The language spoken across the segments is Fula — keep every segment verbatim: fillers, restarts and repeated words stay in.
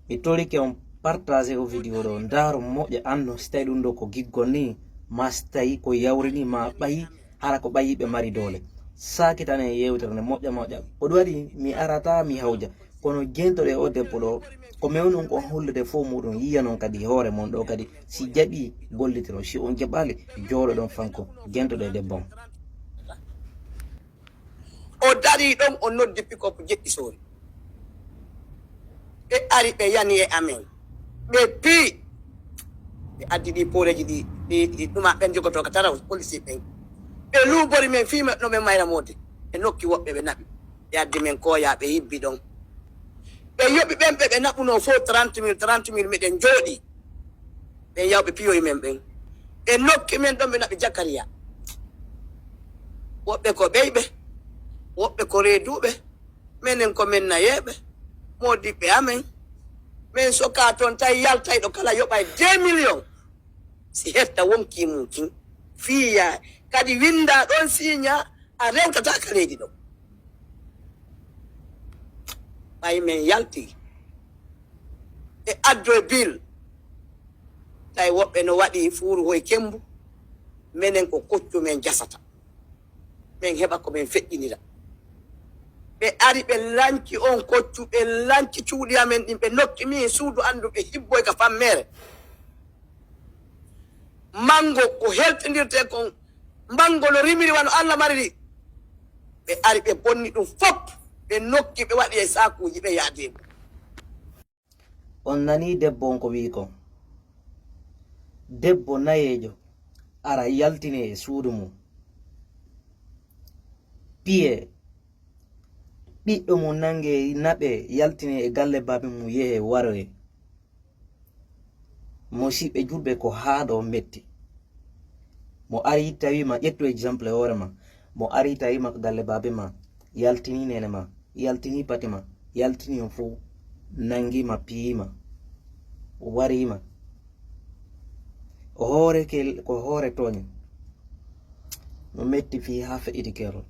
Mi torike on partage o video ɗo, ndaaro moƴƴa, anno si tawi ɗum ɗo ko giggol ni, ma si tawi ko yawri ni, ma ɓayi, hara ko ɓayi ɓe mari doole. Sakitane e yewtere nde moƴƴa moƴƴa. Ko ɗum waɗi mi arata mi hawja. Kono jentoɗe o debbo ɗo, ko mewnon kon hollude fof muɗum, yiya non kadi hoore mon ɗo kadi, si jaɓi gollitiron, si on jaɓali, jooɗoɗon fanko, jentoɗe debbo on. O dari ɗon, o noddi pikop jeɗɗi sori. Ɓe ari ɓe yani e amen. Ɓe pii. Ɓe addi ɗi pooleji ɗi, ɗi, ɗi ɗuma ɓen jogoto ka tara polisi ɓen. Ɓe luubori men fii no ɓe mayra mooti. Ɓe nokki woɓɓe ɓe naɓi. Ɓe addi men koya ɓe yibbi ɗon. Ɓe yoɓi ɓen ɓe ɓe naɓuno fof trente mille, trente mille miɗen jooɗi. Ɓen yawɓe piyoyi men ɓen. Ɓe nokki men ɗon ɓe naɓi Jakariya. Woɓɓe ko ɓeyɓe, woɓɓe ko reeduɓe, menen ko men nayeeɓe, moodiɓɓe amen. Men soka ton tawi yaltayɗo kala yoɓay deux millions. Si hefta wonki mum kin. Fiya kadi winda ɗon siña a rewtata ka leydi ɗo. Ɓay men yalti e addo e bil. Tawi woɓɓe no waɗi fuuru hoy kembu. Menen ko koccu men jasata. Men heɓa ko men feƴƴinira. Ɓe ari ɓe lanci on koccu, ɓe lanci cuuɗi amen ɗin, ɓe nokki min suudu andu ɓe hibboy ka fammere. Mango ko heltindirte kon, mango no rimiri wano Allah mariri. Ɓe ari ɓe bonni ɗum fop, ɓe nokki ɓe waɗi e saakuuji ɓe yaade. On nanii debbo on ko wi'i kon? Debbo nayeejo ara yaltinee e suudu mum, piyee, ɓiɗɗo mum nanngee naɓee yaltinee e galle baaba mum, yehee waroyee. Musiɓɓe julɓe, ko haa ɗo metti. Mo ari tawi ma, ƴettu exemple e hoore ma, mo ari tawi ma ko galle baaba ma, yaltini neene ma, yaltini pate ma, yaltini on fof, nanngii ma, piyii ma, warii ma. O hoore kel, ko hoore tooñe. No metti fii haa feƴƴiti keerol.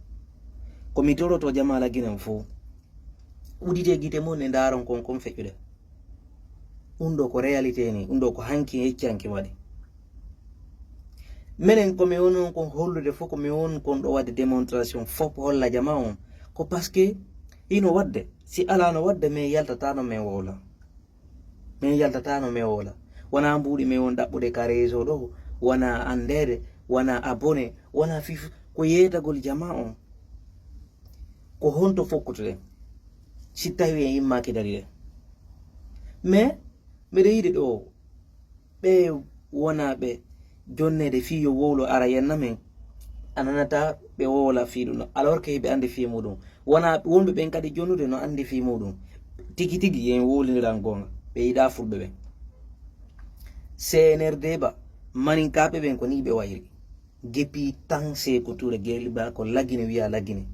Ko mi toroto jamaa Lagine on fof, udite gite mon e ndaaron kon kon feƴƴude. Ɗum ɗo ko réalité ni, ɗum ɗo ko hanki e yecci hanki waɗi. Menen ko mi woni on kon hollude fof, ko mi woni kon ɗo waɗde démonstration fof holla jamaa on. Ko parce que hino waɗde, si alaa no waɗde, min yaltataano min wowla. Min yaltataano min wowla. Wonaa mbuuɗi min woni ɗaɓɓude ka réseau ɗo, wonaa anndeede, wonaa abonné, wonaa fif, ko yeetagol jamaa on. Ko honto fokkutuɗen si tawi en immaaki dariɗen? Mais mbeɗa yiɗi ɗo ɓe wonaaɓe jonneede fii yo wowlo ara yenna men, a nanata ɓe wowla fii ɗum ɗo, alors que hiɓe anndi fii muɗum. Wonaa wonɓe ɓen kadi jonnude no anndi fii muɗum. Tigi tigi yen wowlindiran goonga, ɓe yiɗaa fulɓe ɓen. C N R D ba, maninkaaɓe ɓen ko nii ɓe wayri. Gepi tan Seeku Ture, geli ba ko Lagine wiya Lagine.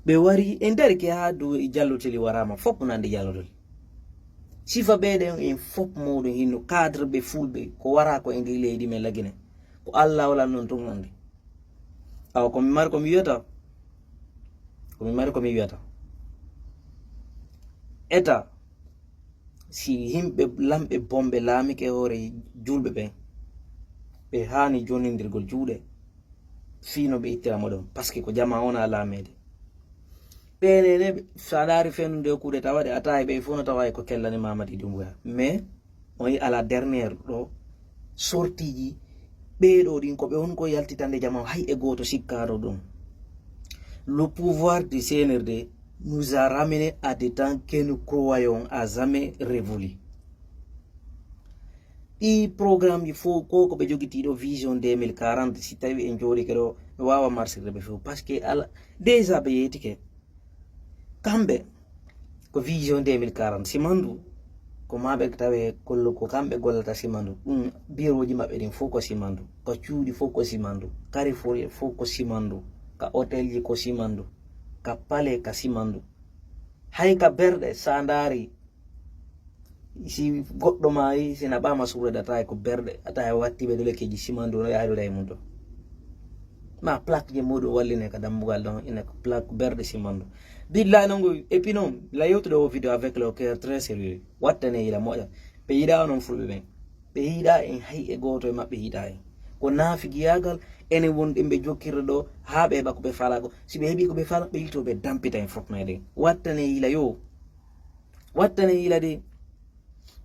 Ɓe wari e nder ke haa du e Jallo Teli waraama, fof no anndi Jallo Teli. Sifa ɓe ɗen en fof mawɗo hinno cadre ɓe fulɓe ko wara ko e ndi leydi men Lagine. Ko Allah wala non tun anndi. Awa ko mi mari ko mi wiyata. Ko mi mari ko mi wiyata. Eta si yimɓe lamɓe bomɓe laamike hoore julɓe ɓen, ɓe haani jonindirgol juuɗe fii no ɓe ittira mo ɗon, parce que ko jamaa wona laameede. Ɓe nene, so a ndaari fennude e kuuɗe tawaɗe, a tawi ɓe fof no tawa e ko kellani Mamadi Doumbouya. Mais on yi à la dernière ɗo sortiji ɓeeɗo ɗin ko ɓe woni ko yaltitande jamaa, hay e gooto sikkaano ɗum. Le pouvoir du C N R D nous a ramené à des temps que nous croyons à jamais révolu. Ɗi programme ji fof ko ko ɓe jogiti ɗo vision deux mille quarante, si tawi en jooɗike ɗo ɓe wawa marsirde ɓe fof, parce que ala déjà ɓe yeetike. Kamɓe ko vision deux mille quarante simandu, ko maɓe tawe kollo ko kamɓe gollata simandu. Ɗum biroji maɓɓe ɗin fof ko simandu, ko cuuɗi fof ko simandu, carrefour fof ko simandu, ka hôtel ji ko simandu, ka palais ka simandu. Hay ka berɗe sa ndaari, si goɗɗo maayi, si naɓaama suuɗe, a tawi ko berɗe, a tawi wattiɓe ɗo lekkeeji simandu no yahdude e mum ɗo. Ma plaque ji muɗum walline ka dambugal ɗon, ina ko plaque berɗe simandu. Billahi non ngu. Et puis non, la yewtude o vidéo avec le cœur très sérieux. Wattane yila moƴƴa. Ɓe yiɗa onon fulɓe ɓen. Ɓe yiɗa en, hay e gooto e maɓɓe yiɗa en. Ko naafigiyaagal enen wonɗen ɓe jokkirde ɗo haa ɓe heɓa ko ɓe fala ko. Si ɓe heɓi ko ɓe fala, ɓe yilto ɓe dampita en fof meɗen. Wattane yila yo. Wattane yila de.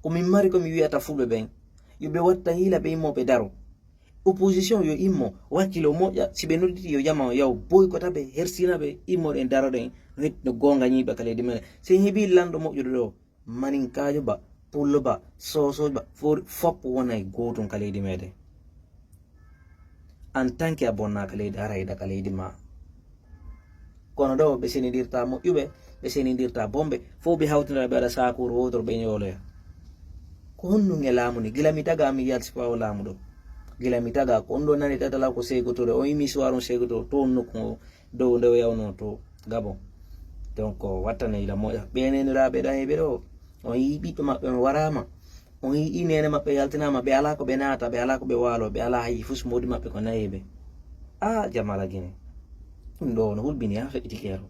Ko min mari ko mi wiyata fulɓe ɓen. Yo ɓe watta yila ɓe immo ɓe daro. Opposition yo immo, wakkilo moƴƴa, si ɓe nodditi yo jama o yaw, boykota ɓe, hersina ɓe, immoɗen daroɗen, no het-, no goonga ñiiɓe ka leydi meɗen. Si en heɓi lanɗo moƴƴuɗo ɗo, maninkaajo ba, pullo ba, soosoojo ba, fof, fop wona e gootum ka leydi meɗen. En tant que a bonnaaka leydi, hara yiɗa ka leydi ma. Kono ɗo ɓe senindirta moƴƴuɓe, ɓe senindirta bonɓe, fof ɓe hawtindira ɓe waɗa sakuuru wootoro ɓe ñooloya. Ko honɗum e laamu ni? Gila mi taga mi yalti ko o laamu ɗo. Gila mi taga ko on ɗo nani tatala ko Sékou Touré, o yimi histoire on Sékou Touré, to on nokku o dow nde o yawno to Gabon. Donc, wattane yila moƴƴa. Ɓe neniraaɓe ɗan e ɓe ɗo, on yii ɓiɓɓe maɓɓe on waraama. On yii neene maɓɓe yaltinaama, ɓe alaa ko ɓe naata, ɓe alaa ko ɓe waalo, ɓe alaa hay fus moodi maɓɓe ko nayi ɓe. Ah, Jamala Gine. Ɗum ɗo no hulɓini haa feƴƴiti keero.